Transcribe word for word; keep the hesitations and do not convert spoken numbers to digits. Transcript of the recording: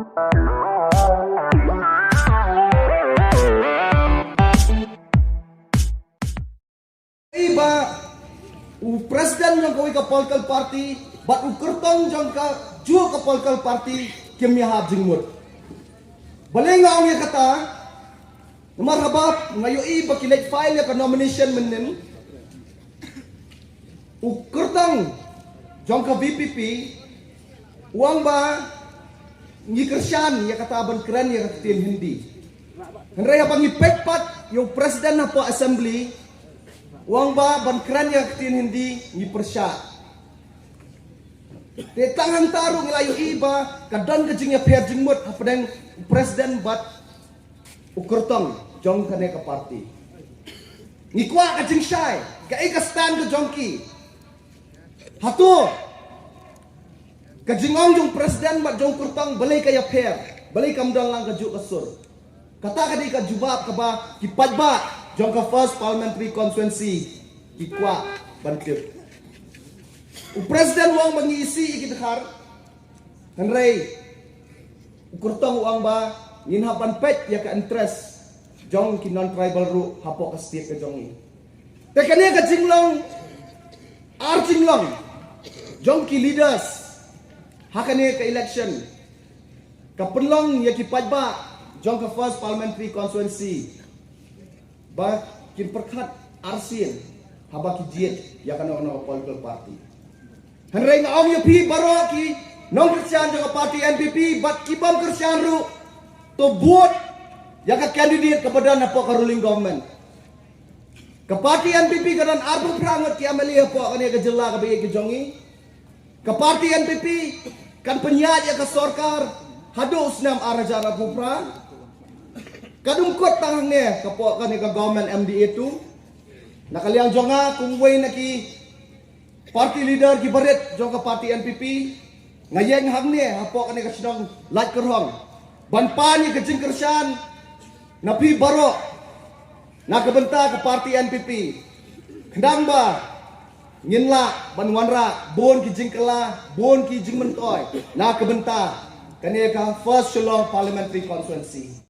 Ba u president jong kawei ka political party bad u kyrtong jong ka juh ka political party kim ïahap jingmut. Balei nga ong ïa kata? Namar haba nga ïohi ba ki leit file ïa ka nomination mynnin, u kyrtong jong ka VPP u ong ba ngi kyrshan ïa kata ban kren ïa ka ktien Hindi. Hynrei haba ngi peit pat ïa u president hapoh assembly, u ong ba ban kren ïa ka ktien Hindi ngi pyrshah. Te tang hangta ruh ngi la ïohi ba ka don ka jingïapher jingmut hapdeng u president bad u kyrtong jong kane ka party. Ngi kwah ka jingshai, kaei ka stand ka jong ki? Hato ka jingong jong president bad jong kyrtong balei ka ïapher, balei kam don lang ka juh ka sur? Kata ka dei ka jubab kaba ki paidbah jong ka First Parliamentary Constituency ki kwah ban tip. U president u ong ba ngi isih ïa ki dkhar, hynrei u kyrtong u ong ba ngin hap ban peit ïa ka interest jong ki non-tribal ruh hapoh ka state ka jong ngi. Te kane ka jinglong, ar jinglong jong ki leaders ha kane ka election ka pynlong ïa ki paidbah jong ka First Parliamentary Constituency ba kin pyrkhat arsien haba ki jied ïa kano kano ka political party. Hynrei nga ong ïa phi baroh ki nongkyrshan jong ka party NPP bad ki bym kyrshan ruh, to vote ïa ka candidate kaba don hapoh ka ruling government. Ka party NPP ka don arphew phra ngut ki MLA hapoh kane ka jylla kaba ïeit ka jong ngi. Ka party NPP kan pynïaid ïa ka sorkar haduh u snem ar hajar arphew phra. Ka dum kut tang hangne ka pok kane ka government MDA two. Na ka liang jong nga kum uwei na ki party leader ki barit jong ka party NPP, nga ïeng hangne hapoh kane ka shnong Laitkyrhong ban pan ïa ka jingkyrshan na phi baroh na ka bynta ka party NPP. Khnang ba ngin lah ban wanrah bun ki jingkylla, bun ki jingmyntoi na ka bynta kane ka First Shillong Parliamentary Constituency.